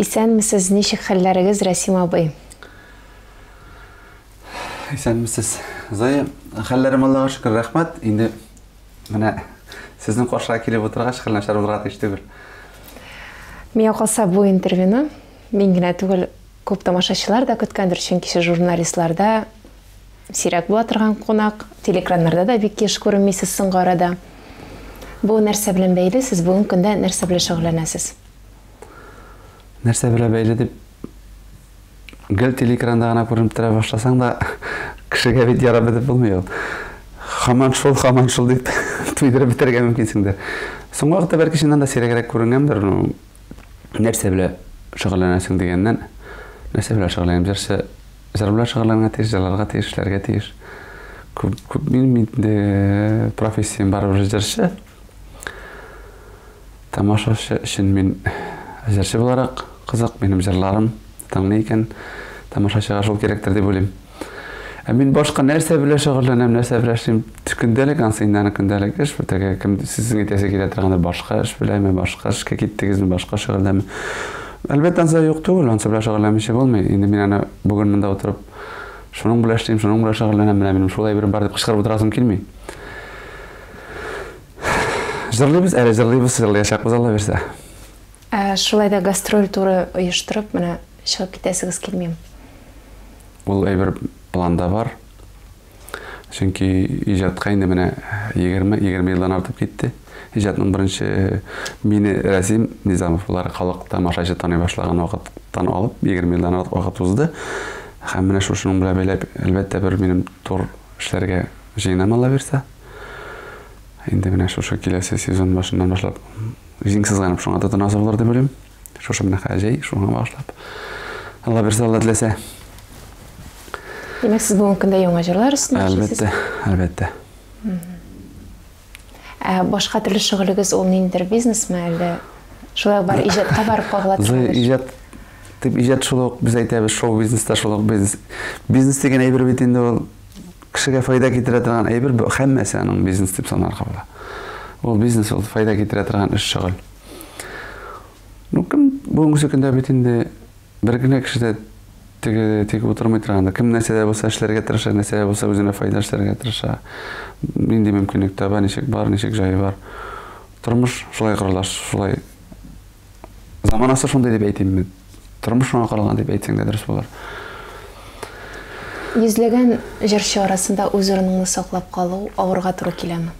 Исәнмесез, ничек хәлләрегез, Рәсим абый? Исәнмесез. Зоя, хәлләрем Аллага шөкер, рәхмәт. Инде менә сезнең каршыга килеп утыргач, хәл начар булырга тиеш түгел. Миңа калса, бу интервьюны мин генә түгел, күп тамашачылар да көткәндер, чөнки сез журналистларда сирәк була торган кунак, телеэкраннарда да бик еш күренмисез соңгы арада. Бу нәрсә белән бәйле? Сез бүгенге көндә нәрсә белән шөгыльләнәсез? Нәрсә белән бәйле дип гел телеэкранда гына күренеп тора башласаң да, кешегә бит ярап бетеп булмый ул. Хаман шул, хаман шул дип туйдырып бетерергә мөмкинсең дә. Соңгы вакытта бәлки чыннан да сирәгрәк күренгәндер, ну, нәрсә белән шөгыльләнәсең дигәннән, нәрсә белән шөгыльләнәм? Җырчы җыр белән шөгыльләнергә тиеш, җырларга тиеш, эшләргә тиеш. Күп, күп минем инде профессиям барыбер җырчы. Тамашачы өчен мин җырчы буларак кызык, минем җырларым тыңлый икән, тамашачыга шул кирәктер дип уйлыйм. Ә мин башка нәрсә белән шөгыльләнәм, нәрсә белән эшлим? Көндәлек ансы инде аны көндәлек эш, бу теге кем сезнең әйтәсе килә торгандыр, башка эш беләнме, башка эшкә киттегезме, башка шөгыльдәме? Әлбәттә, ансы юк түгел, ансы белән шөгыльләнмичә булмый. Инде мин аны бүген монда утырып, шуның белән эшлим, шуның белән шөгыльләнәм, менә минем шул әйберем бар дип кычкырып утырасым килми. Җырлыйбыз әле, җырлыйбыз, җырлыячакбыз, Алла бирсә. Ә шулай да гастроль туры оештырып, менә чыгып китәсегез килмиме? Ул әйбер планда бар. Чөнки иҗатка инде менә 20, 20 елдан артып китте. Иҗатның беренче мине Рәсим Низамов буларак халык тамашачы таный башлаган вакыттан алып 20 елдан артык вакыт узды. Һәм менә шушының белән бәйләп, әлбәттә, бер минем тур эшләргә җыенам, Алла бирсә. Инде менә шушы киләсе сезон башыннан башлап җиң сызганып шуңа тотынасы булыр дип уйлыйм. Шушы менә хәзер җәй шуңа багышлап. Алла бирсә, Алла теләсә. Димәк, сез бүгенге көндә яңа җырлар өстендә эшлисез? Әлбәттә, әлбәттә. Ә башка төрле шөгылегез ул ниндидер бизнесмы әллә шулай ук бар иҗатка барып кагыла торган эш? Иҗат дип иҗат шул ук без әйтәбез, шоу-бизнес та шул ук бизнес. Бизнес дигән әйбер бит инде ул кешегә файда китерә торган әйбер, һәммәсе аның бизнес дип санарга була. Ул бизнес, ул файда китерә торган эш шөгыль. Ну, кем бүгенге көндә бит инде бер генә кеше дә теге тик утырмый торганда, кем нәрсә дә булса эшләргә тырыша, нәрсә дә булса үзенә файда эшләргә тырыша. Нинди мөмкинлек таба, ничек бар, ничек җае бар. Тормыш шулай корыла, шулай Заманасы шундый дип әйтимме? Тормыш шуңа корылган дип әйтсәң дә дөрес булыр. Йөзләгән җырчы арасында үз урыныңны саклап калу авырга туры киләме?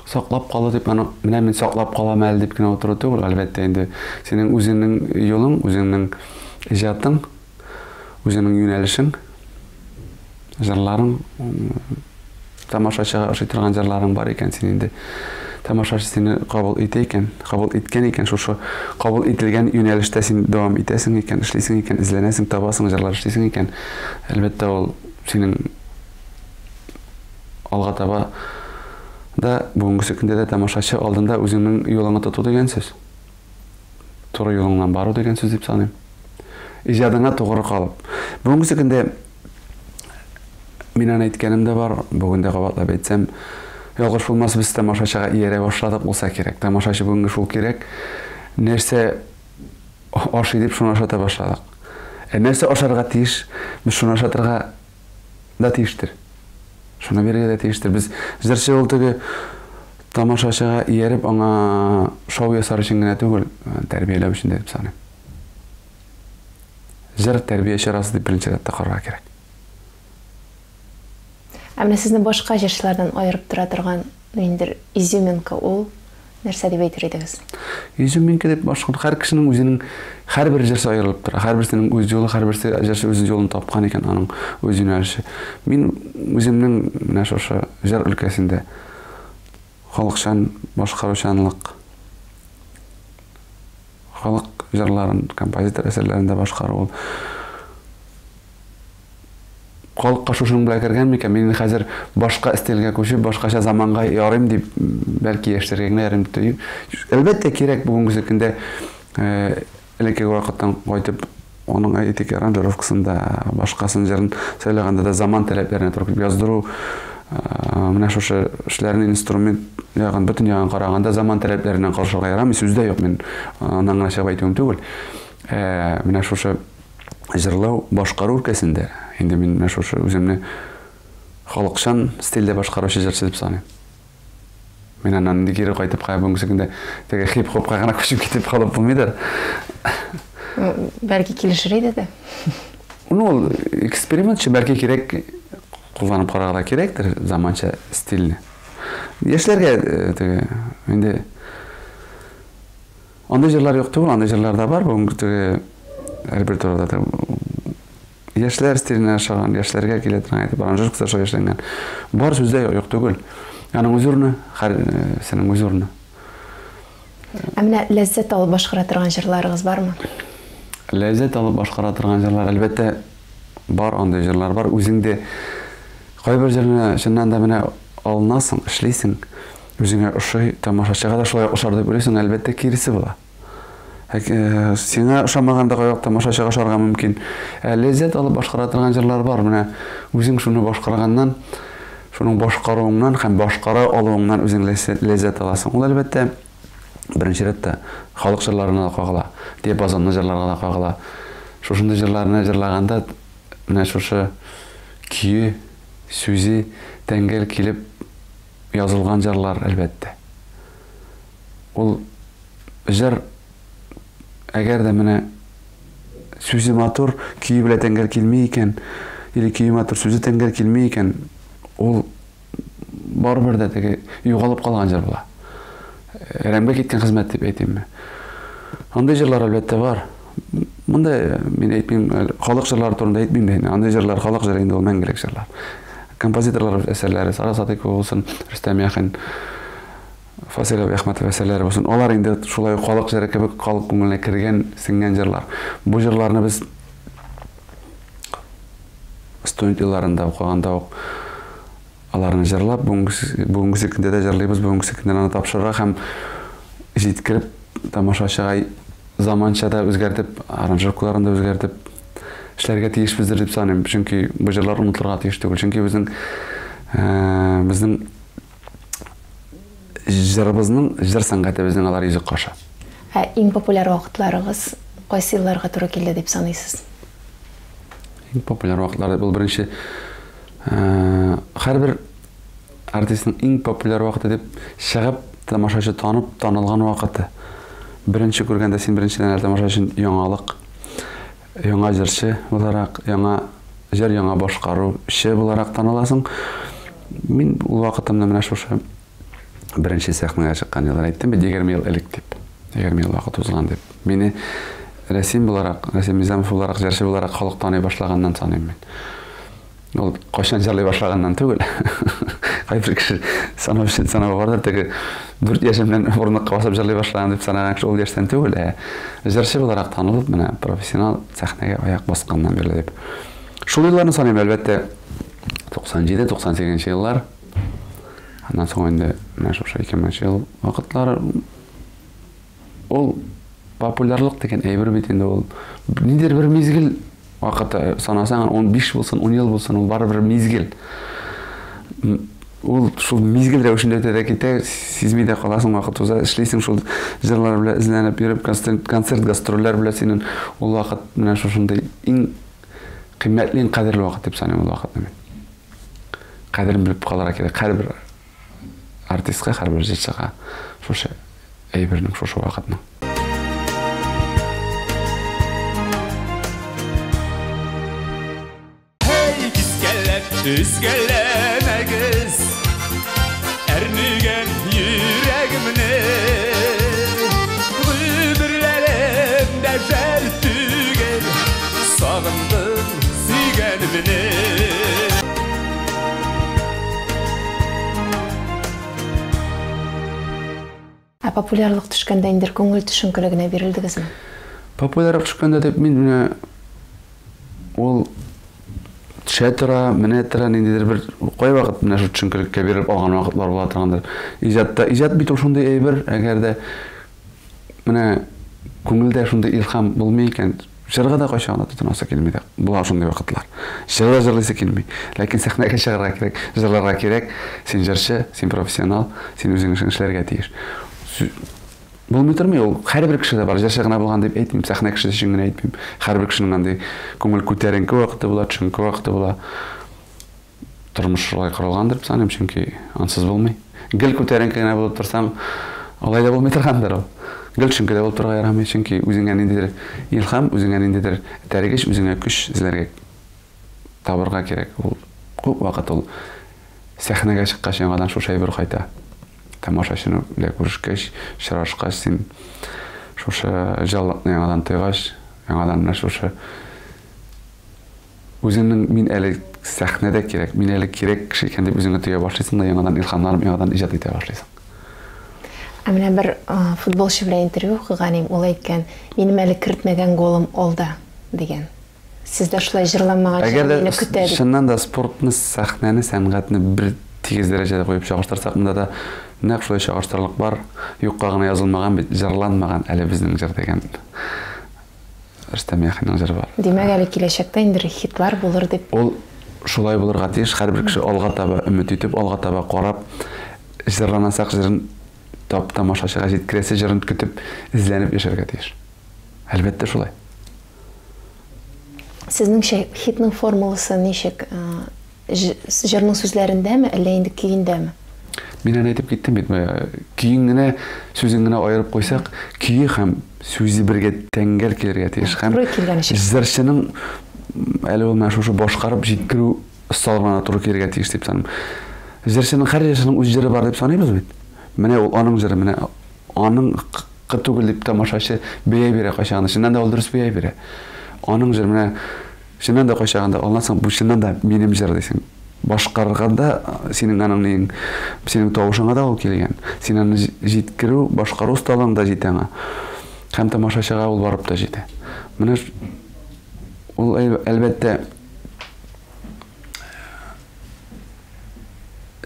Саклап калу дип аны менә мин саклап калам әле дип кенә утыру түгел, әлбәттә инде. Синең үзеңнең юлың, үзеңнең иҗатың, үзеңнең юнәлешең, җырларың, тамашачыга ошый торган җырларың бар икән, син инде тамашачы сине кабул итә икән, кабул иткән икән, шушы кабул ителгән юнәлештә син дәвам итәсең икән, эшлисең икән, эзләнәсең, табасың, җырлар эшлисең икән, әлбәттә, ул синең алга таба да, бүгенгесе көндә дә тамашачы алдында үзеңнең юлыңны тоту дигән сүз. Туры юлыңнан бару дигән сүз дип саныйм. Иҗадыңа тугры калып. Бүгенгесе көндә мин аны әйткәнем дә бар, бүген дә кабатлап әйтсәм, ялгыш булмас, без тамашачыга иярә башладык булса кирәк. Тамашачы бүгенге шул кирәк. Нәрсә ашый дип шуны ашата башладык. Ә нәрсә ашарга тиеш, без шуны ашатырга да тиештер. Шуны бирергә дә тиештер. Без җырчы ул теге тамашачыга ияреп аңа шоу ясар өчен генә түгел, тәрбияләү өчен дә дип саныйм. Җыр тәрбия чарасы дип беренче рәттә карарга кирәк. Ә менә сезне башка җырчылардан аерып тора торган ниндидер изюминка ул нәрсә дип әйтер идегез? Изюминка дип башка һәр кешенең үзенең һәрбер җырчы аерылып тора. Һәрберсенең үз юлы, һәрберсе җырчы үз юлын тапкан икән, аның үз юнәлеше. Мин үземнең менә шушы җыр өлкәсендә халыкчан башкаручанлык, халык җырларын, композитор әсәрләрен дә башкару ул халыкка шушының белән кергән микән? Мин хәзер башка стильгә күчеп, башкача заманга ярыйм дип, бәлки яшьләргә генә ярыйм дип. Әлбәттә, кирәк бүгенге көндә э, элеккеге вакыттан кайтып, аның әйтик аранжировкасын да, башкасын җырын сайлаганда да заман таләпләренә туры килеп яздыру, э, менә шушы эшләрне инструмент ягын, бөтен ягын караганда заман таләпләреннән калышырга ярамый, сүз дә юк, мин аннан гына чыгып әйтүем түгел. Менә шушы җырлау, башкару өлкәсендә инде мин менә шушы үземне халыкчан стильдә башкаручы җырчы дип саныйм. Мин аннан инде кире кайтып, кая бүгенге көндә теге хип-хопка гына күчеп китеп калып булмыйдыр. Бәлки килешер иде дә. Ну, ул экспериментчы, бәлки кирәк кулланып карарга да кирәктер заманча стильне. Яшьләргә теге инде андый җырлар юк түгел, андый җырлар да бар. Бүгенге теге репертуарда да яшьләр стиленә ошаган, яшьләргә килә торган әйтеп, аранжировкасы шулай эшләнгән. Бар сүз дә юк түгел. Аның үз урыны, һәрсенең үз урыны. Ә менә ләззәт алып башкара торган җырларыгыз бармы? Ләззәт алып башкара торган җырлар, әлбәттә, бар, андый җырлар бар. Үзең дә кайбер җырны чыннан да менә алынасың, эшлисең, үзеңә ошый, тамашачыга да шулай ошар дип уйлыйсың, әлбәттә, киресе була. Сиңа ошамаганда кайвакыт тамашачыга ошарга мөмкин. Ләззәт алып башкара торган җырлар бар. Менә үзең шуны башкарганнан, шуның башкаруыңнан һәм башкара алуыңнан үзең ләззәт аласың. Ул әлбәттә беренче рәттә халык җырларына да кагыла, диапазонлы җырларга да кагыла. Шушындый җырларны җырлаганда менә шушы көе, сүзе тәңгәл килеп язылган җырлар әлбәттә. Ул җыр әгәр дә менә сүзе матур, көе белән тәңгәл килми икән, или көе матур, сүзе тәңгәл килми икән, ул барыбер дә теге югалып калган җыр була. Әрәмгә киткән хезмәт дип әйтимме. Андый җырлар әлбәттә бар. Монда мин әйтмим, халык җырлары турында әйтмим дә инде. Андый җырлар халык җыры инде ул мәңгелек җырлар. Композиторлар әсәрләре, Сара Садыйкова булсын, Рөстәм Яхин, Фасил Әхмәтов әсәрләре булсын. Алар инде шулай ук халык җыры кебек халык күңеленә кергән, сеңгән җырлар. Бу җырларны без студент елларында укыганда ук аларны җырлап, бүгенге көндә дә җырлыйбыз, бүгенге көндә аны тапшырырга һәм җиткереп тамашачыга заманча да үзгәртеп, аранжировкаларын да үзгәртеп эшләргә тиешбездер дип саныйм. Чөнки бу җырлар онытылырга тиеш түгел. Чөнки безнең җырыбызның, җыр сәнгатебезнең алар йөзек кашы. Ә иң популяр вакытларыгыз кайсы елларга туры килде дип саныйсыз? Иң популяр вакытлар ул беренче һәрбер артистның иң популяр вакыты дип чыгып тамашачы танып танылган вакыты. Беренче күргәндә син беренчедән әле тамашачы өчен яңалык, яңа җырчы буларак, яңа җыр, яңа башкаручы буларак таныласың. Мин ул вакытымда менә шушы беренче сәхнәгә чыккан еллар әйттем бит, 20 ел элек дип. 20 ел вакыт узган дип. Мине Рәсим буларак, Рәсим Низамов буларак, җырчы буларак халык таный башлаганнан саныйм мин. Ул кайчан җырлый башлаганнан түгел. Кайбер кеше санау өчен санау бардыр, теге 4 яшемнән урынлыкка басып җырлый башлаган дип санаган кеше ул яшьтән түгел, ә җырчы буларак танылып, менә профессионал сәхнәгә аяк басканнан бирле дип. Шул елларны саныйм, әлбәттә, 97-98 еллар. Аннан соң инде менә шушы 2000 ел вакытлары. Ул популярлык дигән әйбер бит инде ул. Ниндидер бер мизгел вакыты санасаң, 15 булсын, 10 ел булсын, ул барыбер мизгел. Ул шул мизгел рәвешендә үтә дә китә, сизми дә каласың, вакыт уза, эшлисең шул җырлар белән эзләнеп йөреп, концерт, гастрольләр белән синең ул вакыт менә шушындый иң кыйммәтле, иң кадерле вакыт дип саныйм ул вакытны мин. Кадерен белеп калырга кирәк һәрбер артистка, һәрбер җырчыга шушы әйбернең, шушы вакытның. Һәй, кискәләп, өзгәләмәгез, әрнегән йөрәгемне. Гомерләрем дә жәл түгел, сагындым сөйгәнемне. Ә популярлык төшкәндә инде күңел төшенкелегенә бирелдегезме? Популярлык төшкәндә дип мин менә ул төшә тора, менә тора, ниндидер бер кайвакыт менә шул төшенкелеккә бирелеп алган вакытлар була торгандыр. Иҗатта, иҗат бит ул шундый әйбер, әгәр дә менә күңелдә шундый илһам булмый икән, Җырга да кайчагында тотынасы килми дә. Була шундый вакытлар. Җыр да җырлыйсы килми. Ләкин сәхнәгә чыгарга кирәк, җырларга кирәк. Син җырчы, син профессионал, син үзең эшен эшләргә тиеш. Булмый тормый ул. Һәрбер кешедә бар. Җырчы гына булган дип әйтмим, сәхнә кешесе өчен генә әйтмим. Һәрбер кешенең андый күңел күтәренке вакыты була, төшенке вакыты була. Тормыш шулай корылгандыр дип саныйм, чөнки ансыз булмый. Гел күтәренке генә булып торсаң, алай да булмый торгандыр ул. Гел төшенке дә булып торырга ярамый, чөнки үзеңә ниндидер илһам, үзеңә ниндидер этәргеч, үзеңә көч эзләргә табырга кирәк. Ул күп вакыт ул сәхнәгә чыккач яңадан шушы әйбер кайта. Тамашачыны белән күрешкәч, очрашкач, син шушы җанлыкны яңадан тойгач, яңадан менә шушы Үзеңнең мин әле сәхнәдә кирәк, мин әле кирәк кеше икән дип үзеңне тоя башлыйсың да яңадан илһамланып, яңадан иҗат итә башлыйсың. Ә менә бер футболчы белән интервью укыган идем, ул әйткән, минем әле кертмәгән голым алда, дигән. Сез дә шулай җырланмаган җыр мине көтә дип. Чыннан да спортны, сәхнәне, сәнгатьне бер тигез дәрәҗәдә куеп чагыштырсак, монда да нәкъ шулай чагыштырырлык бар. Юкка гына язылмаган бит, җырланмаган әле безнең җыр дигән. Рөстәм Яхинның җыры бар. Димәк, әле киләчәктә инде хитлар булыр дип. Ул шулай булырга тиеш, һәрбер кеше алга таба өмет итеп, алга таба карап, җырланасак җырын тап тамашачыга җиткерәсе җырын көтеп, эзләнеп яшәргә тиеш. Әлбәттә шулай. Сезнеңчә хитның формуласы ничек? Җырның сүзләрендәме, әллә инде көендәме? Мин аны әйтеп киттем бит, көен генә, сүзен генә аерып куйсак, көе һәм сүзе бергә тәңгәл килергә тиеш. Һәм җырчының әле ул менә шушы башкарып җиткерү осталыгына туры килергә тиеш дип саныйм. Җырчының, һәр җырчының үз җыры бар дип саныйбыз бит. Менә ул аның җыры, менә аның түгел дип тамашачы бәя бирә кайчагында. Чыннан да ул дөрес бәя бирә. Аның җыры менә Чыннан да кайчагында алынасың, бу чыннан да минем җыр дисең. Башкарганда синең аның нең, синең тавышыңа да ул килгән. Син аны җиткерү, башкару осталыгың да җитә аңа. Һәм тамашачыга ул барып та җитә. Менә ул әлбәттә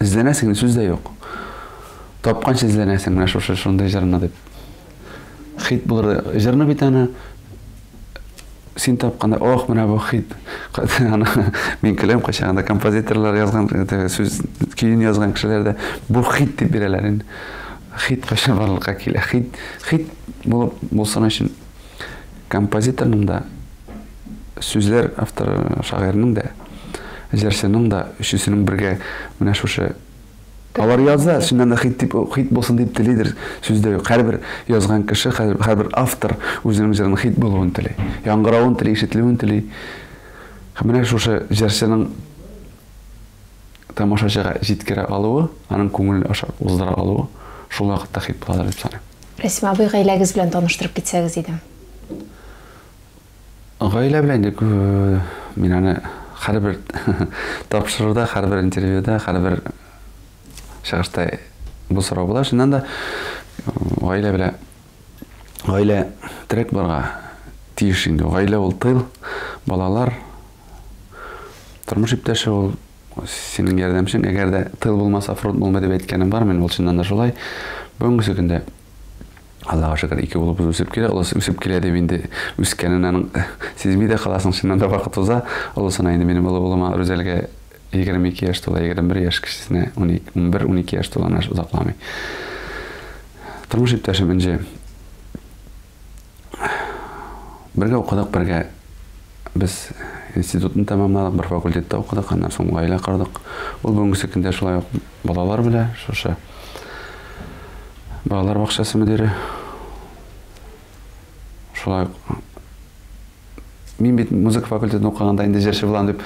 эзләнәсең, сүз дә юк. Тапканчы эзләнәсең, менә шушы шундый җырны дип. Хит булыр. Җырны бит аны син тапканда, ох, менә бу хит. Аны мин көләм кайчагында композиторлар язган, сүз көен язган кешеләр дә бу хит дип бирәләр инде. Хит кайчан барлыкка килә? Хит, хит булып булсын өчен композиторның да, сүзләр авторы шагыйрьнең дә, җырчының да өчесенең бергә менә шушы Алар яза, чыннан да хит дип, хит булсын дип телидер, сүз дә юк. Һәрбер язган кеше, һәрбер автор үзенең җырының хит булуын тели. Яңгыравын тели, ишетелүен тели. Һәм менә шушы җырчының тамашачыга җиткерә алуы, аның күңелен аша уздыра алуы шул вакытта хит буладыр дип саныйм. Рәсим абый, гаиләгез белән таныштырып китсәгез иде. Гаилә белән инде мин аны һәрбер тапшыруда, һәрбер интервьюда, һәрбер чыгышта бу сорау була. Чыннан да гаилә белән гаилә терәк булырга тиеш инде. Гаилә ул тыл, балалар, тормыш иптәше ул синең ярдәмчең. Әгәр дә тыл булмаса, фронт булмый дип әйткәнем бар, мин ул чыннан да шулай. Бүгенге көндә Аллага шөкер, ике улыбыз үсеп килә. Олысы үсеп килә дип инде үскәнен аның сизми дә каласың, чыннан да вакыт уза. Олысына инде минем олы улыма Рүзәлгә 22 яшь тула, 21 яшь, кечесенә 11, 12 яшь тула, менә озакламый. Тормыш иптәшем Энҗе. Бергә укыдык, бергә без институтны тәмамладык, бер факультетта укыдык, аннан соң гаилә кордык. Ул бүгенге көндә шулай ук балалар белән шушы балалар бакчасы мөдире. Шулай ук мин бит музыка факультетын укыганда инде җырчы булам дип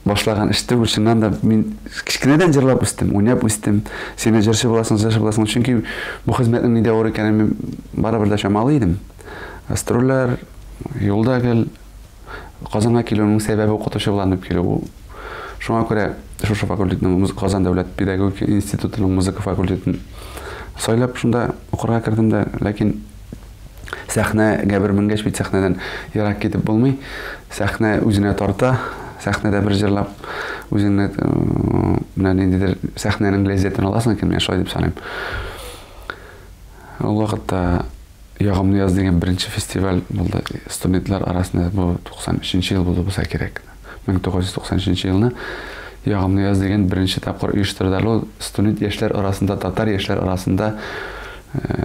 башлаган эш түгел. Чыннан да мин кечкенәдән җырлап үстем, уйнап үстем. Син җырчы буласың, җырчы буласың. Чөнки бу хезмәтнең нидә авыр икәнен мин барыбер дә чамалый идем. Гастрольләр, юлда гел Казанга килүнең сәбәбе укытучы булам дип килү. Шуңа күрә шушы факультетның Казан дәүләт педагогика институтының музыка факультетын сайлап шунда укырга кердем дә, ләкин сәхнәгә бер менгәч бит сәхнәдән ерак китеп булмый. Сәхнә үзенә тарта, сәхнәдә бер җырлап үзеңне менә ниндидер сәхнәнең ләззәтен аласың икән, мин шулай дип саныйм. Ул вакытта Ягымлы яз дигән беренче фестиваль булды студентлар арасында. Бу 93 ел булды булса кирәк. 1993 елны Ягымлы яз дигән беренче тапкыр оештырдылар. Ул студент яшьләр арасында, татар яшьләр арасында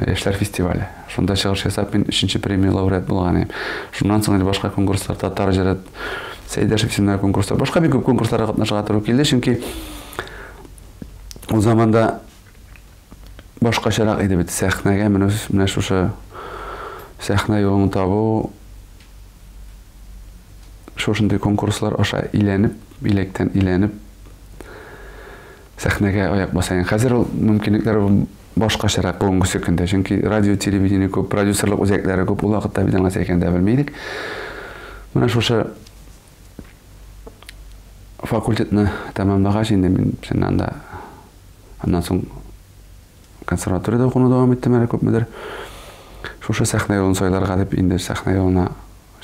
яшьләр фестивале. Шунда чыгыш ясап, мин өченче премия лауреат булган идем. Шуннан соң инде башка конкурслар, татар җыры, Сәйдәшев исемендәге конкурслар, башка бик күп конкурсларга катнашырга туры килде, чөнки ул заманда башкачарак иде бит сәхнәгә менә менә шушы сәхнә юлын табу шушындый конкурслар аша иләнеп, иләктән иләнеп сәхнәгә аяк басайын. Хәзер ул мөмкинлекләр башкачарак бүгенге көндә. Чөнки радио, телевидение күп, продюсерлык үзәкләре күп. Ул вакытта без аңа икән дә белми идек. Менә шушы факультетны тәмамлагач инде мин чыннан да аннан соң консерваториядә укуны дәвам иттем әле күпмедер. Шушы сәхнә юлын сайларга дип инде сәхнә юлына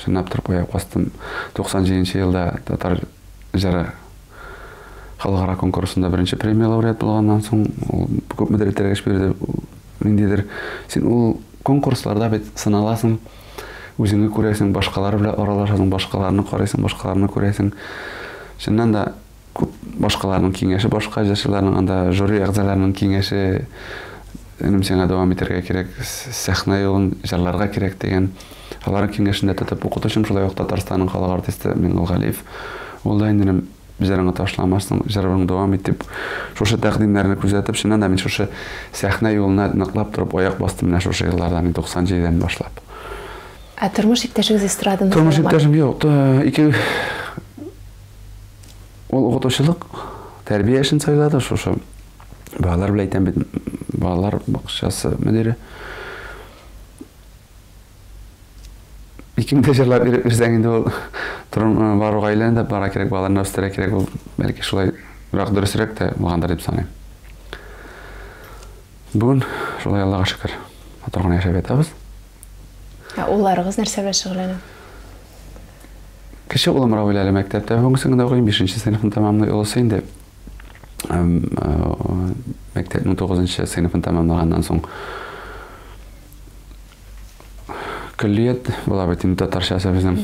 чынлап торып аяк бастым. 97 елда татар җыры халыкара конкурсында беренче премия лауреат булганнан соң ул күпмедер этәргеч бирде. Ниндидер син ул конкурсларда бит сыналасың, үзеңне күрәсең, башкалар белән аралашасың, башкаларны карыйсың, башкаларны күрәсең. Чыннан да күп башкаларның киңәше, башка җырчыларның анда жюри әгъзаларының киңәше, энем сиңа дәвам итәргә кирәк, сәхнә юлын җырларга кирәк дигән. Аларның киңәшен дә тотып, укытучым шулай ук Татарстанның халык артисты Миңгол Галиев. Ул да инде җырыңны ташламассың, җырыңны дәвам ит дип, шушы тәкъдимнәрне күзәтеп, чыннан да мин шушы сәхнә юлына ныклап торып аяк бастым менә шушы елларда, мин 97-дән башлап. Ә тормыш иптәшегез эстраданы Тормыш иптәшем юк, ике ул укытучылык, тәрбия эшен сайлады, шушы балалар белән әйтәм бит, балалар бакчасы мөдире. Икең дә җырлап йөреп йөрсәң инде ул торым бару гаиләне дә бара кирәк, балаларны үстерә кирәк, ул бәлки шулайрак дөресрәк тә булгандыр дип саныйм. Бүген шулай Аллага шөкер, матур гына яшәп ятабыз. Ә улларыгыз нәрсә белән шөгыльләнә? Кече улым Равил әле мәктәптә бүгенге көндә укый, 5 сыйныфын тәмамлый, олысы инде мәктәпнең 9 сыйныфын тәмамлаганнан соң көллият була бит инде татарчасы безнең.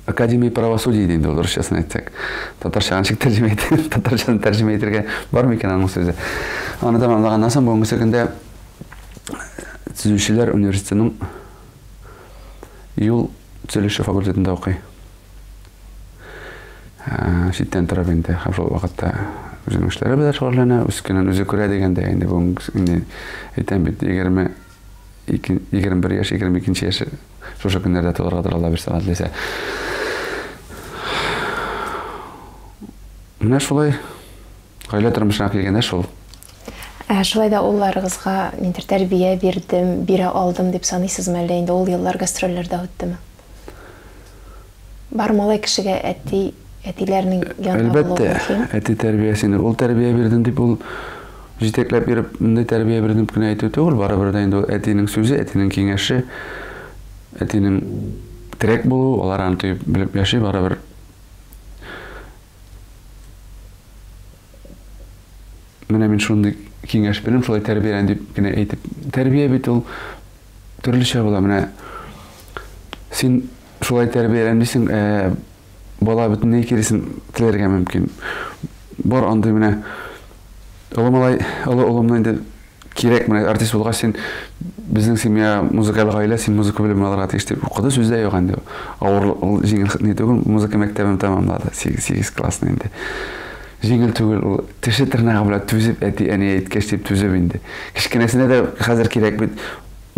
Академия правосудия инде ул русчасын әйтсәк. Татарчага ничек тәрҗемә итә? Татарчасын тәрҗемә итәргә бар микән аның сүзе? Аны тәмамлаганнан соң бүгенге көндә Төзүчеләр университетының юл төзелеше факультетында укый. Читтән торып инде һәм шул вакытта үзенең эшләре белән шөгыльләнә, үз көнен үзе күрә дигәндә инде бүген инде әйтәм бит, 22, 21 яшь, 22 яше шушы көннәрдә тулырга тора, Алла бирсә, теләсә. Менә шулай гаилә тормышына килгәндә шул. Ә шулай да улларыгызга ниндидер тәрбия бирдем, бирә алдым дип саныйсызмы, әллә инде ул еллар гастрольләрдә үттеме? Бар малай кешегә әти, әтиләрнең янында булуы Әлбәттә, мөһим. әти тәрбиясен, ул тәрбия бирдем дип ул җитәкләп йөреп, мондый тәрбия бирдем дип кенә әйтү түгел, барыбер дә инде ул әтинең сүзе, әтинең киңәше, әтинең терәк булуы, алар аны тоеп белеп яши, барыбер. Менә мин шундый киңәш бирәм, шулай тәрбиялән дип кенә әйтеп. Тәрбия бит ул төрлечә була. Менә син шулай тәрбиялән дисең, бала бөтенләй киресен теләргә мөмкин. Бар андый менә олы малай, олы улымны инде кирәк, менә артист булгач син безнең семья музыкаль гаилә, син музыка белеме алырга тиеш дип укыды, сүз дә юк инде. Авыр, ул җиңел ни түгел, музыка мәктәбен тәмамлады, 8 классны инде. Җиңел түгел ул, теше тырнагы белән түзеп, әти әни әйткәч дип түзеп инде. Кечкенәсенә дә хәзер кирәк бит,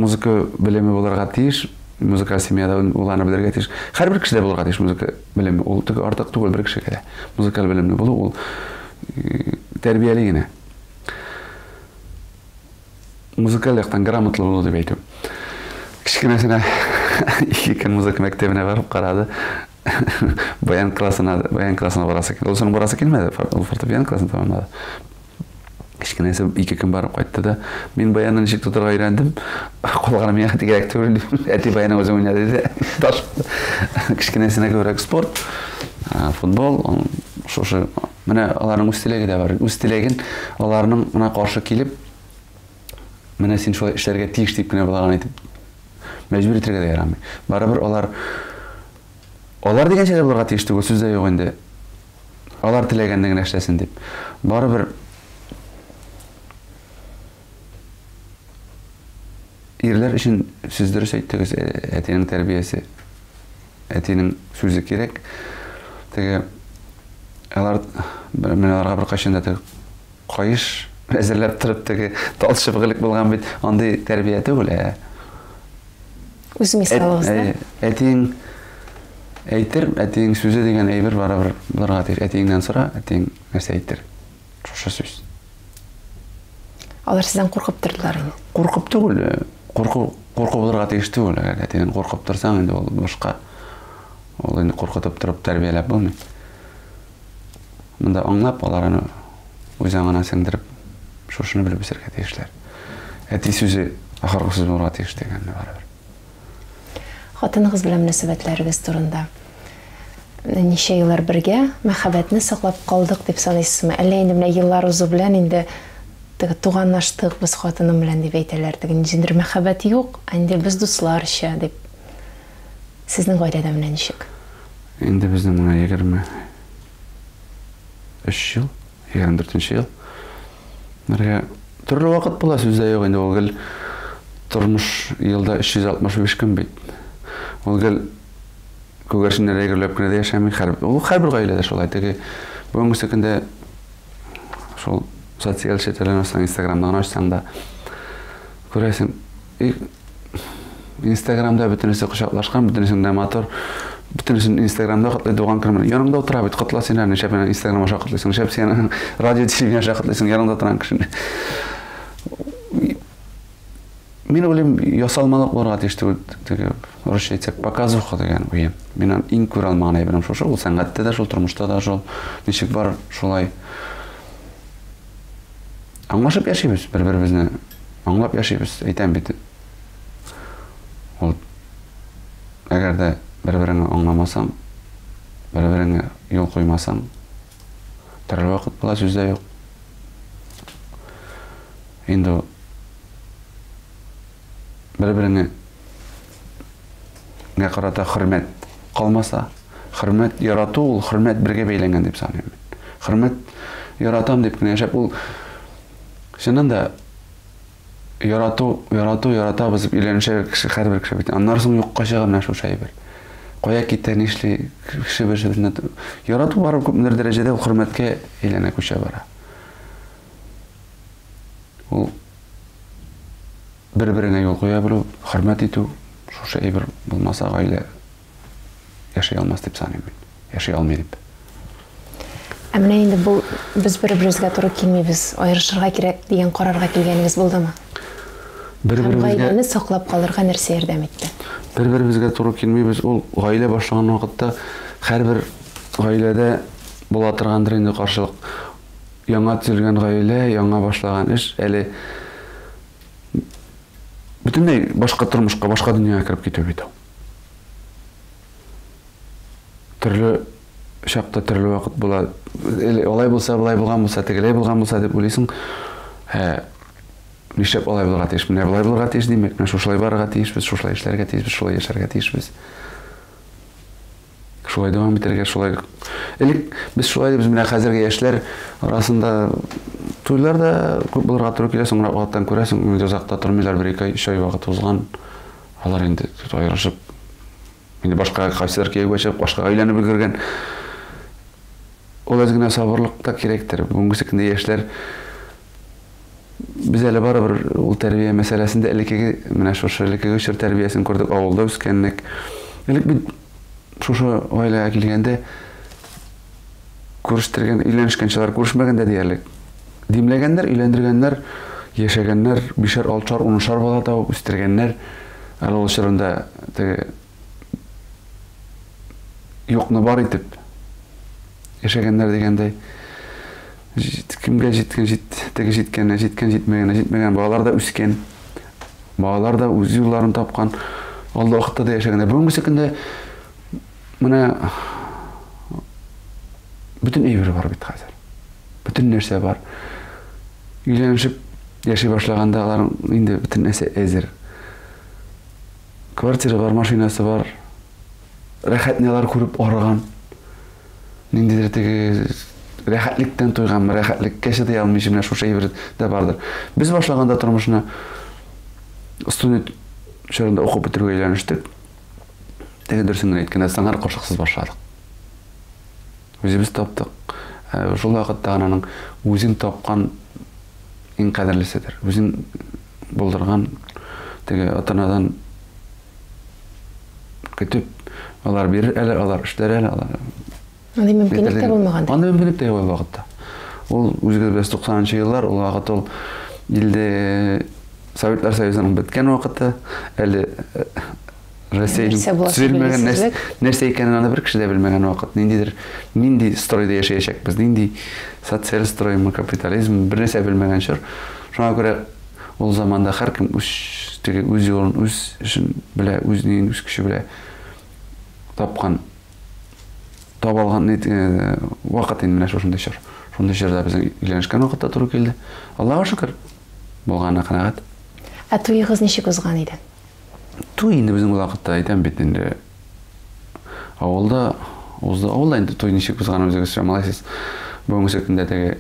музыка белеме булырга тиеш, музыкаль семьяда ул аны белергә тиеш. Һәрбер кешедә булырга тиеш музыка белеме, ул теге артык түгел бер кешегә дә. Музыкаль белемле булу ул тәрбияле генә. Музыкаль яктан грамотлы булу дип әйтү. Кечкенәсенә ике көн музыка мәктәбенә барып карады. Баян классына, баян классына барасы килде. Ул соң барасы килмәде, ул фортепиано классын тәмамлады. Кечкенәсе ике көн барып кайтты да, мин баянны ничек тотарга өйрәндем, калганы миңа кирәк түгел дип, әти баянны үзе уйнады диде. Таш. Кечкенәсенә күбрәк спорт, футбол, шушы менә аларның үз теләге дә бар. Үз теләген аларның менә каршы килеп, Менә син шулай эшләргә тиеш дип кенә балага әйтеп мәҗбүр итәргә дә ярамый. Барыбер алар алар дигәнчә дә булырга тиеш түгел, сүз дә юк инде. Алар теләгәнне генә эшләсен дип. Барыбер ирләр өчен сез дөрес әйттегез, әтинең тәрбиясе, әтинең сүзе кирәк. Теге алар менә аларга беркайчан да теге каеш әзерләп торып теге тал чыбыгы элек булган бит, андый тәрбия түгел, ә. Үз мисалыгыз да. Әтиең әйтер, әтиең сүзе дигән әйбер барыбер булырга тиеш. Әтиеңнән сора, әтиең нәрсә әйтер. Шушы сүз. Алар сездән куркып тордылар инде. Куркып түгел, курку курку булырга тиеш түгел. Әгәр әтидән куркып торсаң, инде ул башка. Ул инде куркытып торып тәрбияләп булмый. Монда аңлап, алар аны үз аңына сеңдереп, шушыны белеп үсәргә тиешләр. Әти сүзе ахыргы сүз булырга тиеш дигәнне барыбер. Хатыныгыз белән мөнәсәбәтләрегез турында. Ничә еллар бергә мәхәббәтне саклап калдык дип саныйсызмы? Әллә инде менә еллар узу белән инде теге туганлаштык без хатыным белән дип әйтәләр, теге ниндидер мәхәббәт юк, ә инде без дусларча дип. Сезнең гаиләдә менә ничек? Инде безнең менә 23 ел, 24 ел. Бергә төрле вакыт була, сүз дә юк инде ул гел тормыш елда 365 көн бит. Ул гел күгәрченнәр гөрләп кенә дә яшәми. Ул һәрбер гаиләдә шулай. Теге бүгенге көндә шул социаль челтәрләрне ачсаң, Инстаграмны гына ачсаң да күрәсең, Инстаграмда бөтенесе кочаклашкан, бөтенесендә матур, бөтенесен Инстаграмда котлый, туган көн белән. Яныңда утыра бит, котла син әле, нишләп Инстаграм аша котлыйсың, нишләп син радио телевидение аша котлыйсың, яныңда утырган кешене. Мин уйлыйм, ясалмалык булырга тиеш түгел, теге русча әйтсәк, показуха дигән уен. Мин аны иң күрә алмаган әйберем шушы, ул сәнгатьтә дә шул, тормышта да шул, ничек бар, шулай. Аңлашып яшибез, бер-беребезне аңлап яшибез, әйтәм бит. Ул әгәр дә бер-береңне аңламасаң, бер-береңә юл куймасаң, төрле вакыт була, сүз дә юк. Инде бер-береңә карата хөрмәт калмаса, хөрмәт ярату ул хөрмәт бергә бәйләнгән дип саныйм мин. Хөрмәт яратам дип кенә яшәп, ул чыннан да ярату, ярату, яратабыз дип өйләнешә кеше, һәрбер кеше бит. Аннан соң юкка чыга менә шушы әйбер. Кая китә, нишли, кеше бер-беренә ярату барып күпмедер дәрәҗәдә ул хөрмәткә әйләнә, күчә бара. Ул бер-береңә юл куя белү, хөрмәт итү, шушы әйбер булмаса гаилә яши алмас дип саныйм мин. Яши алмый дип. Ә менә инде бу без бер-беребезгә туры килмибез, аерышырга кирәк дигән карарга килгәнегез булдымы? Бер-беребезгә гаиләне саклап калырга нәрсә ярдәм итте? Бер-беребезгә туры килмибез. Ул гаилә башлаган вакытта һәрбер гаиләдә була торгандыр инде каршылык. Яңа төзелгән гаилә, яңа башлаган эш әле бөтенләй башка тормышка, башка дөньяга кереп китү бит ул. Төрле чакта төрле вакыт була. Алай булса, былай булган булса, тегеләй булган булса дип уйлыйсың. Ә нишләп алай булырга тиеш? Менә болай булырга тиеш, димәк, менә шушылай барырга тиешбез, шушылай эшләргә тиешбез, шулай яшәргә тиешбез. Шулай дәвам итәргә, шулай. Элек без шулай дибез, менә хәзерге яшьләр арасында туйлар да күп булырга туры килә, соңрак вакыттан күрәсең, инде озак та тормыйлар, бер-ике ай, өч ай вакыт узган. Алар инде аерышып, инде башка кайсыдыр кияүгә чыгып, башкага өйләнеп өлгергән. Ул әз генә сабырлык та кирәктер. Бүгенге көндә яшьләр без әле барыбер ул тәрбия мәсьәләсендә элеккеге, менә шушы элеккеге чор тәрбиясен күрдек, авылда үскәнлек. Элек бит шушы гаиләгә килгәндә күрештергән, өйләнешкәнчеләр күрешмәгән дә диярлек. Димләгәннәр, өйләндергәннәр, яшәгәннәр, бишәр, алтышар, унышар бала табып үстергәннәр. Әле ул чорында теге юкны бар итеп яшәгәннәр дигәндәй. Кемгә җиткән, җит, теге җиткәнне, җиткән, җитмәгәнне, җитмәгән балалар да үскән. Балалар да үз юлларын тапкан. Алда вакытта да яшәгәннәр. Бүгенге көндә менә бөтен әйбер бар бит хәзер. Бөтен нәрсә бар. Өйләнешеп Яши башлаганда алар инде бөтен нәрсә әзер. Квартира бар, машинасы бар. Рәхәтне алар күреп арыган. Ниндидер теге рәхәтлектән туйган, рәхәтлеккә чыдый алмыйча менә шушы әйбер дә бардыр. Без башлаганда тормышны студент чорында укып бетерүгә өйләнештек. Теге дөресен генә әйткәндә, сыңар кашыксыз башладык. Үзебез таптык. Шул вакытта аның үзен тапкан иң кадерлеседер. Үзен булдырган теге ата-анадан көтеп, алар бирер әле, алар эшләр әле, алар. Андый мөмкинлек тә булмаган. Андый мөмкинлек тә юк ул вакытта. Ул үзегез беләсез, 90 еллар, ул вакыт ул илдә Советлар Союзының беткән вакыты, әле Россия төзелмәгән, нәрсә икәнен аны бер кеше дә белмәгән вакыт. Ниндидер, нинди стройда яшәячәкбез, нинди социаль строймы, капитализм, бер нәрсә белмәгән чор. Шуңа күрә ул заманда һәркем үз теге үз юлын, үз эшен белә, үз ниен, үз көче белә тапкан, таба алган вакыт инде менә шушындый чор. Шундый чорда безнең өйләнешкән вакытта туры килде. Аллага шөкер, булганына канәгать. Ә туегыз ничек узган иде? Туй инде безнең ул вакытта әйтәм бит инде. Авылда узды. Авылда инде туй ничек узганын үзегез чамалайсыз. Бүгенге көндә теге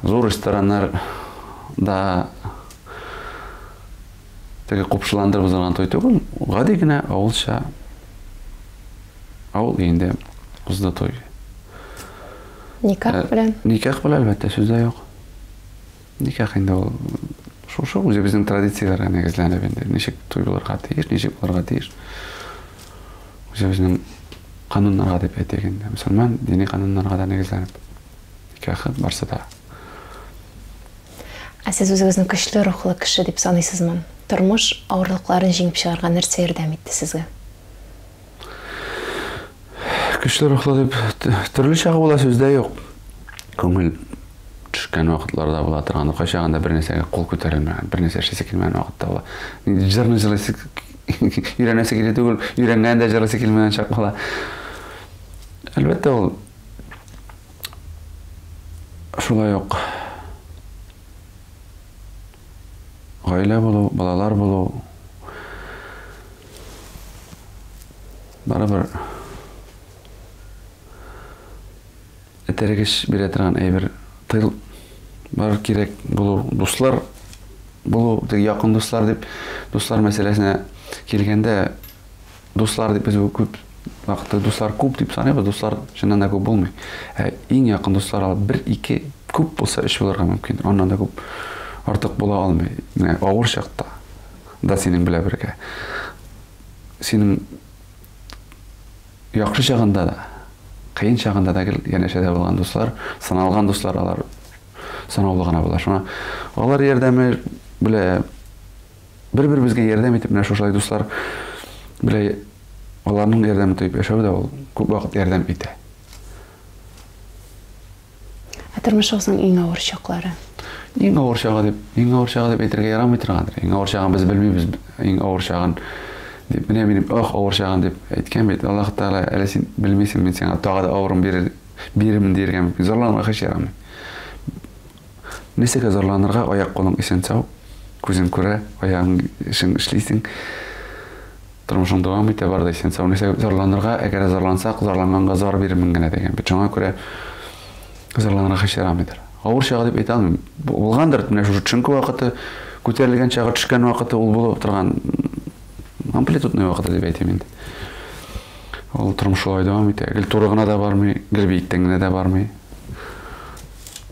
зур рестораннар да теге купшыландырып узган туй түгел, гади генә авылча авыл өендә узды туй. Никах белән? Никах белән, әлбәттә, сүз дә юк. Никах инде ул шушы үзебезнең традицияләргә нигезләнеп инде ничек туй булырга тиеш, ничек булырга тиеш. Үзебезнең кануннарга дип әйтик инде, мөселман дини кануннарга да нигезләнеп никахы барсы да. Ә сез үзегезне көчле рухлы кеше дип саныйсызмы? Тормыш авырлыкларын җиңеп чыгарга нәрсә ярдәм итте сезгә? Көчле рухлы дип төрле чагы була, сүздә юк. Күңел төшкән вакытларда була торган, кайчагында бер нәрсәгә кул күтәрелмәгән, бер нәрсә эшлисе килмәгән вакытта була. Җырны җырлыйсы, өйрәнәсе килә түгел, өйрәнгән дә җырлыйсы килмәгән чак була. Әлбәттә, ул шулай ук гаилә булу, балалар булу, барыбер этәргеч бирә торган әйбер, тыл бар кирәк булу, дуслар булу, теге якын дуслар дип, дуслар мәсьәләсенә килгәндә, дуслар дип без күп вакытта дуслар күп дип саныйбыз, дуслар чыннан да күп булмый. Ә иң якын дуслар алар бер, ике, күп булса өч булырга мөмкин. Аннан да күп артык була алмый. Менә авыр чакта да синең белән бергә. Синең яхшы чагында да, кыен чагында да гел янәшәдә булган дуслар, саналган дуслар алар санаулы гына була. Шуңа алар ярдәме белән бер-беребезгә ярдәм итеп, менә шушылай дуслар белән аларның ярдәмен тоеп яшәү дә ул күп вакыт ярдәм итә. Ә тормышыгызның иң авыр чаклары? Иң авыр чагы дип, иң авыр чагы дип әйтергә ярамый торгандыр. Иң авыр чагын без белмибез, иң авыр чагын дип, менә минем ох авыр чагын дип әйткән бит. Аллаһ Тәгалә, әле син белмисең, мин сиңа тагы да авырын бирермен диергә мөмкин. Зарланырга һич ярамый. Нәрсәгә зарланырга? Аяк кулың исән сау, күзең күрә, аягың эшең эшлисең. Тормышың дәвам итә, бар да исән сау. Нәрсәгә зарланырга? Әгәр зарлансак, зарланганга зар бирермен генә дигән бит. Шуңа күрә зарланырга һич ярамыйдыр. Авыр чагы дип әйтә алмыйм. Булгандыр, менә шушы төшенке вакыты, күтәрелгән чагы, төшкән вакыты ул булып торган амплитудный вакыты дип әйтим инде. Ул тормыш шулай дәвам итә. Гел туры гына да бармый, гел биектән генә дә бармый.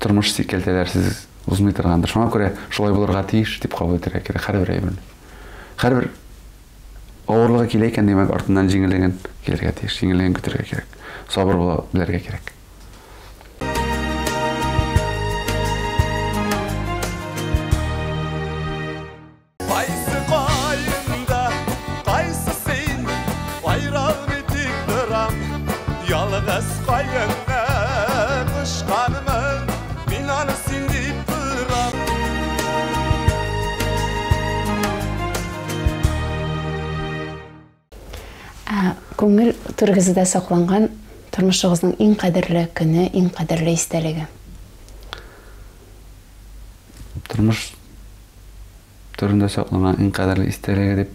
Тормыш сикәлтәләрсез узмый торгандыр. Шуңа күрә шулай булырга тиеш дип кабул итәргә кирәк һәрбер әйберне. Һәрбер авырлыгы килә икән, димәк, артыннан җиңеллеген килергә тиеш, җиңеллеген көтәргә кирәк. Сабыр була белергә кирәк. Кайсы каенда, кайсы син, айралмый тик торам, ялгыз каенны кочканмын, мин аны син дип торам. Күңел түрегездә сакланган тормышыгызның иң кадерле көне, иң кадерле истәлеге? Тормыш турында сакланган иң кадерле истәлеге дип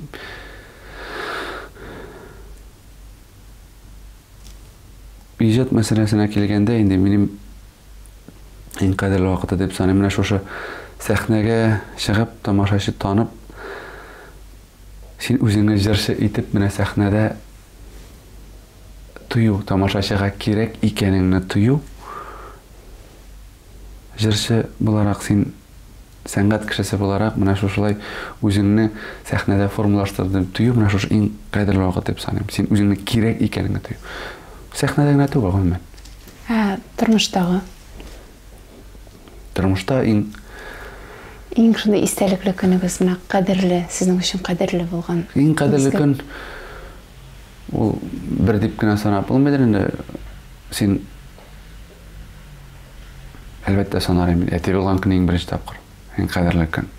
иҗат мәсьәләсенә килгәндә инде минем иң кадерле вакыты дип саныйм. Менә шушы сәхнәгә чыгып, тамашачы танып, син үзеңне җырчы итеп менә сәхнәдә тою, тамашачыга кирәк икәнеңне тою. Җырчы буларак син сәнгать кешесе буларак менә шушылай үзеңне сәхнәдә формалаштырдым тою, менә шушы иң кадерле вакыт дип саныйм. Син үзеңне кирәк икәнеңне тою. Сәхнәдә генә түгел, гомумән. Ә тормыштагы? Тормышта иң Иң шундый истәлекле көнегез, менә кадерле, сезнең өчен кадерле булган. Иң кадерле көн ул бер дип кенә санап булмыйдыр инде. Син әлбәттә санар идем. Әти булган көн иң беренче тапкыр. Иң кадерле көн.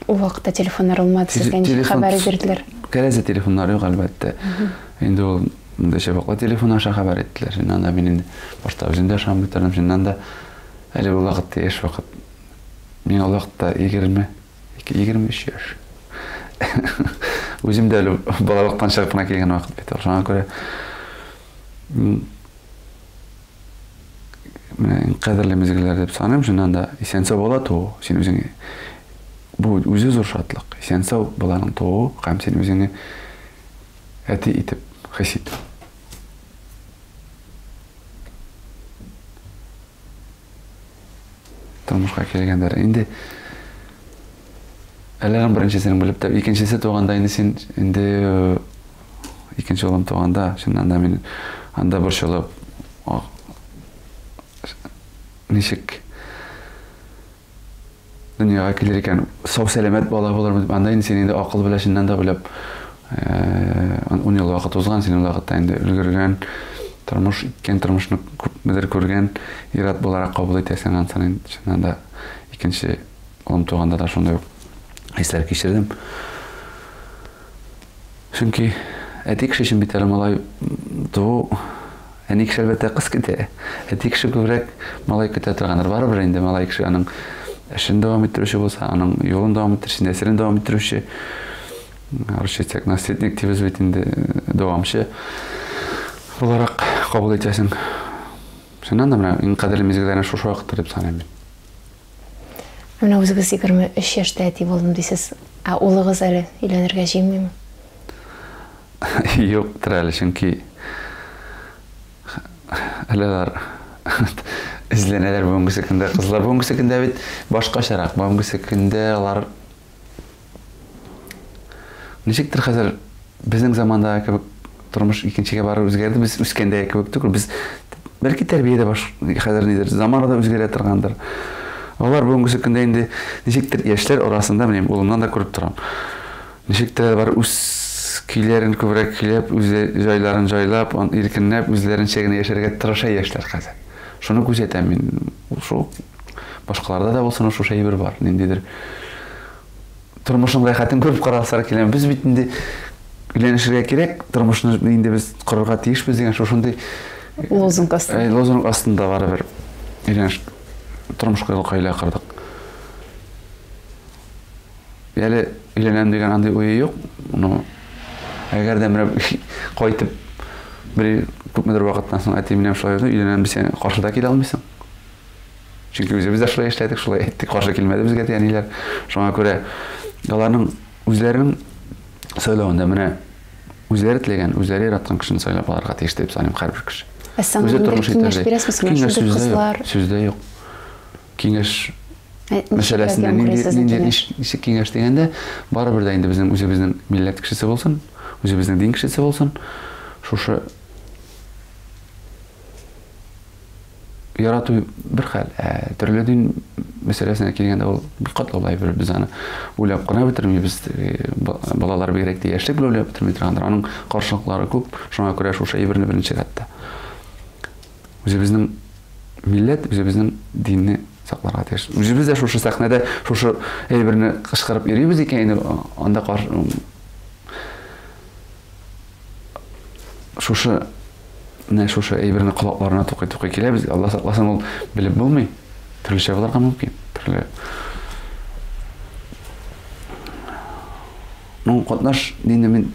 Ул вакытта телефоннар булмады, сезгә ничек хәбәр бирделәр? Кәрәзле телефоннар юк, әлбәттә. Инде ул монда чыбыклы телефон аша хәбәр иттеләр. Чыннан да мин инде башта үзем дә ышанмый тордым. Чыннан да әле ул вакытта яшь вакыт. Мин ул вакытта 22, 23 яшь. Үзем дә әле балалыктан чыгып кына килгән вакыт бит ул. Шуңа күрә менә иң кадерле мизгелләр дип саныйм. Чыннан да исән-сау бала туу, син үзең бу үзе зур шатлык. Исән-сау баланың тууы һәм син үзеңне әти итеп хис итү. Тормышка килгәндә инде әле аның беренчесен белеп тә, икенчесе туганда инде син инде икенче улым туганда, чыннан да мин анда борчылып, ничек дөньяга килер икән, сау-сәламәт бала булырмы дип, анда инде син инде акыл белән чыннан да уйлап, 10 ел вакыт узган, син ул вакытта инде өлгергән, тормыш иткән, тормышны күпмедер күргән ир-ат буларак кабул итәсең, ансын инде чыннан да икенче улым туганда да шундый ук хисләр кичердем. Чөнки әти кеше өчен бит әле малай туу, әни кеше әлбәттә кыз көтә. Әти кеше күбрәк малай көтә торгандыр. Барыбер инде малай кеше аның эшен дәвам иттерүче булса, аның юлын дәвам иттерүче, нәселен дәвам иттерүче, русча әйтсәк, наследник дибез бит инде, дәвамчы буларак кабул итәсең. Чыннан да менә иң кадерле мизгелләрне шушы вакытта дип саныйм мин. Менә үзегез 23 яшьтә әти булдым дисез. Ә улыгыз әле өйләнергә җыенмыймы? Юктыр әле, чөнки әле алар эзләнәләр бүгенге көндә кызлар. Бүгенге көндә бит башкачарак. Бүгенге көндә алар ничектер хәзер безнең замандагы кебек тормыш икенчегә барып үзгәрде. Без үскәндәге кебек түгел. Без бәлки тәрбия дә баш хәзер нидер, замана да үзгәрә торгандыр. Алар бүгенге көндә инде ничектер яшьләр арасында менә улымнан да күреп торам. Ничектер алар үз көйләрен күбрәк көйләп, үз җайларын җайлап, иркенләп, үзләренчә генә яшәргә тырыша яшьләр хәзер. Шуны күзәтәм мин. Шул башкаларда да булсын, шушы әйбер бар. Ниндидер тормышның рәхәтен күреп карасалар килә. Без бит инде өйләнешергә кирәк, тормышны инде без корырга тиешбез дигән шушындый лозунг астында. Лозунг астында барыбер өйләнеш тормыш гаилә кордык. Әле өйләнәм дигән андый уе юк. Но әгәр дә менә кайтып бер күпмедер вакыттан соң әти минем шулай өйләнәм дисәң, каршы да килә алмыйсың. Чөнки үзебез дә шулай эшләдек, шулай әйттек, каршы килмәде безгә әти-әниләр. Шуңа күрә аларның үзләренең сайлавында менә үзләре теләгән, үзләре яраткан кешене сайлап алырга тиеш дип саныйм һәрбер кеше. Ә сез киңәш бирәсезме? Киңәш сүздә юк. Сүздә юк. Киңәш мәсьәләсендә нинди ничек киңәш дигәндә, барыбер дә инде безнең үзебезнең милләт кешесе булсын, үзебезнең дин кешесе булсын, шушы ярату бер хәл, төрле дин мәсьәләсенә килгәндә ул бик катлаулы әйбер, без аны уйлап кына бетермибез, балалар бигрәк тә яшьлек белән уйлап бетерми торгандыр, аның каршылыклары күп, шуңа күрә шушы әйберне беренче рәттә. Үзебезнең милләт, үзебезнең динне сакларга тиеш. Үзебез дә шушы сәхнәдә шушы әйберне кычкырып йөрибез икән, инде анда шушы менә шушы әйберне колакларына тукый-тукый киләбез. Алла сакласын, ул белеп булмый. Төрлечә булырга мөмкин. Төрле. Ну, катнаш динне мин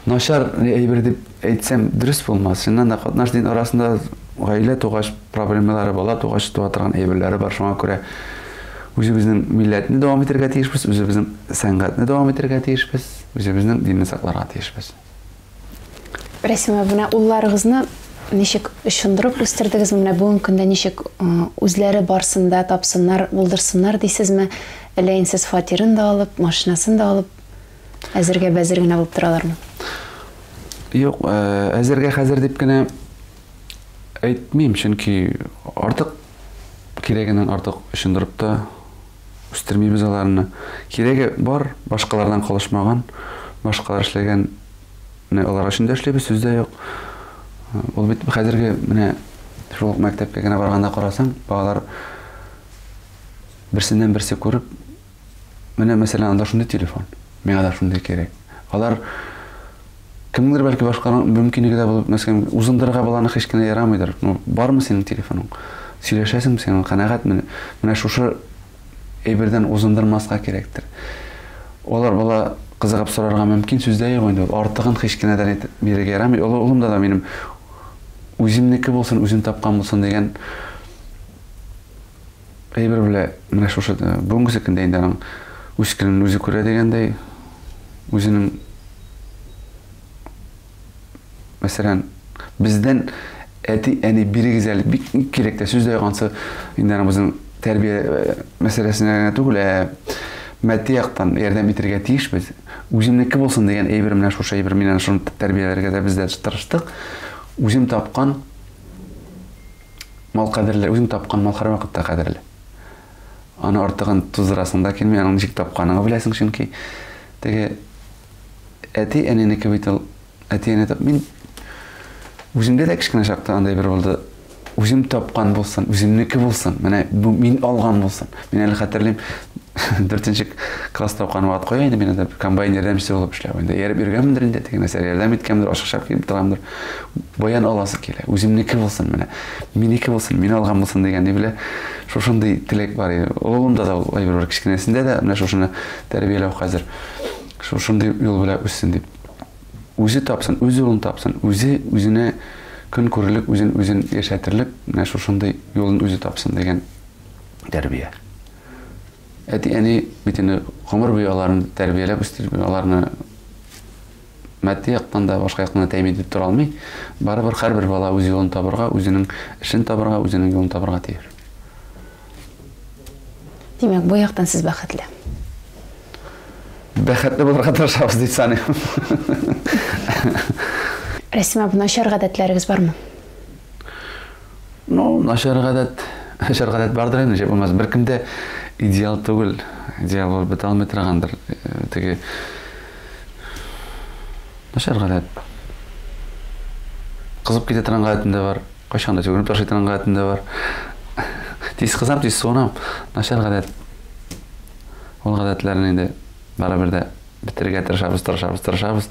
начар әйбер дип әйтсәм, дөрес булмас. Чыннан да катнаш дин арасында гаилә тугач проблемалары, бала тугач туа торган әйберләре бар. Шуңа күрә үзебезнең милләтне дәвам итәргә тиешбез, үзебезнең сәнгатьне дәвам итәргә тиешбез, үзебезнең динне сакларга тиешбез. Рәсимә, менә улларыгызны ничек очындырып үстердегез, менә бүгенге көндә ничек үзләре барсын да тапсыннар, булдырсыннар дисезме? Әллә инде сез фатирын да алып, машинасын да алып, әзергә бәзер генә булып торалармы? Юк, әзергә хәзер дип кенә әйтмим, чөнки артык кирәгеннән артык очындырып та үстермибез аларны. Кирәге бар, башкалардан калышмаган, башкалар эшләгән менә алар өчен дә эшлибез, сүз дә юк. Ул бит хәзерге менә шул ук мәктәпкә генә барганда карасаң, балалар берсеннән берсе күреп, менә мәсәлән, анда шундый телефон, миңа да шундый кирәк. Алар кемнеңдер бәлки башканың мөмкинлеге дә булып, мәсәлән, узындырырга баланы һич кенә ярамыйдыр. Ну, бармы синең телефоның? Сөйләшәсеңме син, канәгатьме? Менә шушы әйбердән узындырмаска кирәктер. Алар бала кызыгып сорарга мөмкин, сүз дә юк инде. Артыгын һич кенә дә бирергә ярамый. Олы улымда да минем үземнеке булсын, үзем тапкан булсын дигән әйбер белә менә шушы бүгенге көндә инде аның үз көнен үзе күрә дигәндәй, үзенең мәсәлән, бездән әти, әни бирегез әле, бик кирәк тә, сүз дә юк, ансы инде аның безнең тәрбия мәсьәләсенә генә түгел, ә матди яктан ярдәм итәргә тиешбез. Үземнеке булсын дигән әйбер менә шушы әйбер, мин аны шуны тәрбияләргә дә без дә тырыштык. Үзем тапкан мал кадерле, үзең тапкан мал һәрвакытта кадерле. Аны артыгын туздырасың да килми, аның ничек тапканыңны беләсең, чөнки теге әти әнинеке бит ул, әти әни тап. Мин үземдә дә кечкенә чакта андай бер булды. Үзем тапкан булсын, үземнеке булсын, менә бу мин алган булсын. Мин әле хәтерлим, 4 класста укыган вакыт кая инде мин анда комбайн ярдәмчесе булып эшләү. Инде ияреп йөргәнмендер инде, теге нәрсә ярдәм иткәнмендер, ашыкчап килеп торгандыр. Баян аласы килә, үземнеке булсын менә. Минеке булсын, мин алган булсын дигән ни белә. Шушындый теләк бар иде. Олылымда да ул әйбер бар, кечкенәсендә дә менә шушыны тәрбияләү хәзер. Шушындый юл белән үссен дип. Үзе тапсын, үз юлын тапсын, үзе үзенә көн күрерлек, үзен үзен яшәтерлек, менә шушындый юлын үзе тапсын дигән тәрбия. Әти-әни бит инде гомер буе аларны тәрбияләп үстереп, аларны матди яктан да, башка яктан да тәэмин итеп тора алмый. Барыбер һәрбер бала үз юлын табырга, үзенең эшен табырга, үзенең юлын табырга тиеш. Димәк, бу яктан сез бәхетле. Бәхетле булырга тырышабыз дип саныйм. Рәсим абый, начар гадәтләрегез бармы? Ну, начар гадәт, начар гадәт бардыр инде, ничек булмас. Беркем дә идеал түгел, идеал булып бетә алмый торгандыр. Теге начар гадәт. Кызып китә торган гадәтем дә бар. Кайчан да сүгенеп ташлый торган гадәтем дә бар. Тиз кызам, тиз суынам. Начар гадәт. Ул гадәтләрне инде барыбер дә бетерергә тырышабыз, тырышабыз, тырышабыз.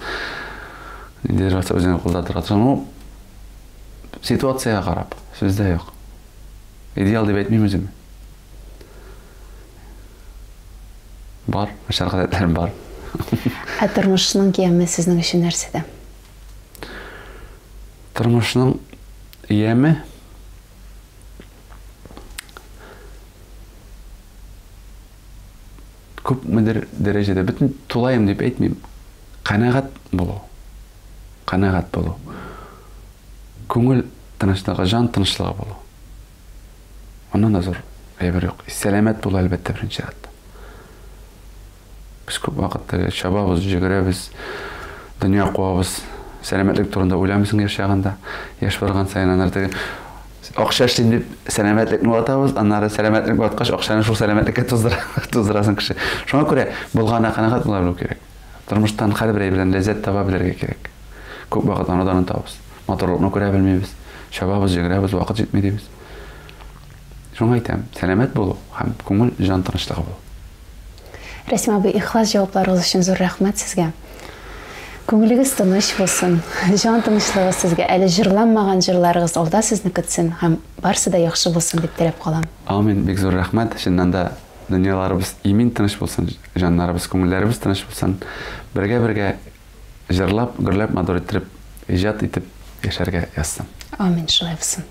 Ниндидер булса үзеңнең кулда тора торган. Ну, ситуациягә карап, сүз дә юк. Идеал дип әйтмим үземне. Бар, начар гадәтләрем бар. Ә тормышның яме сезнең өчен нәрсәдә? Тормышның яме күпмедер дәрәҗәдә, бөтен тулаем дип әйтмим, канәгать булу. Канәгать булу. Күңел тынычлыгы, җан тынычлыгы булу. Аннан да зур әйбер юк. Сәламәт булу, әлбәттә, беренче чиратта. Без күп вакытта чабабыз, җөгерәбез, дөнья куабыз. Сәламәтлек турында уйламыйсың яшь чагында. Яшь барган саен аннары теге акча эшлим дип сәламәтлекне ватабыз, аннары сәламәтлек ваткач, акчаны шул сәламәтлеккә туздырасың кеше. Шуңа күрә булганына канәгать була белү кирәк. Тормыштан һәрбер әйбердән ләззәт таба белергә кирәк. Күп вакыт аны да онытабыз. Матурлыкны күрә белмибез. Чабабыз, җөгерәбез, вакыт җитми дибез. Шуңа әйтәм, сәламәт булу һәм күңел, җан тынычлыгы булу. Рәсим абый, ихлас җавапларыгыз өчен зур рәхмәт сезгә. Күңелегез тыныч булсын, җан тынычлыгы сезгә, әле җырланмаган җырларыгыз алда сезне көтсен һәм барсы да яхшы булсын дип теләп калам. Амин, бик зур рәхмәт. Чыннан да дөньяларыбыз имин, тыныч булсын, җаннарыбыз, күңелләребез тыныч булсын. Бергә-бергә җырлап, гөрләп, матур иттереп, иҗат итеп яшәргә язсын. Амин, шулай булсын.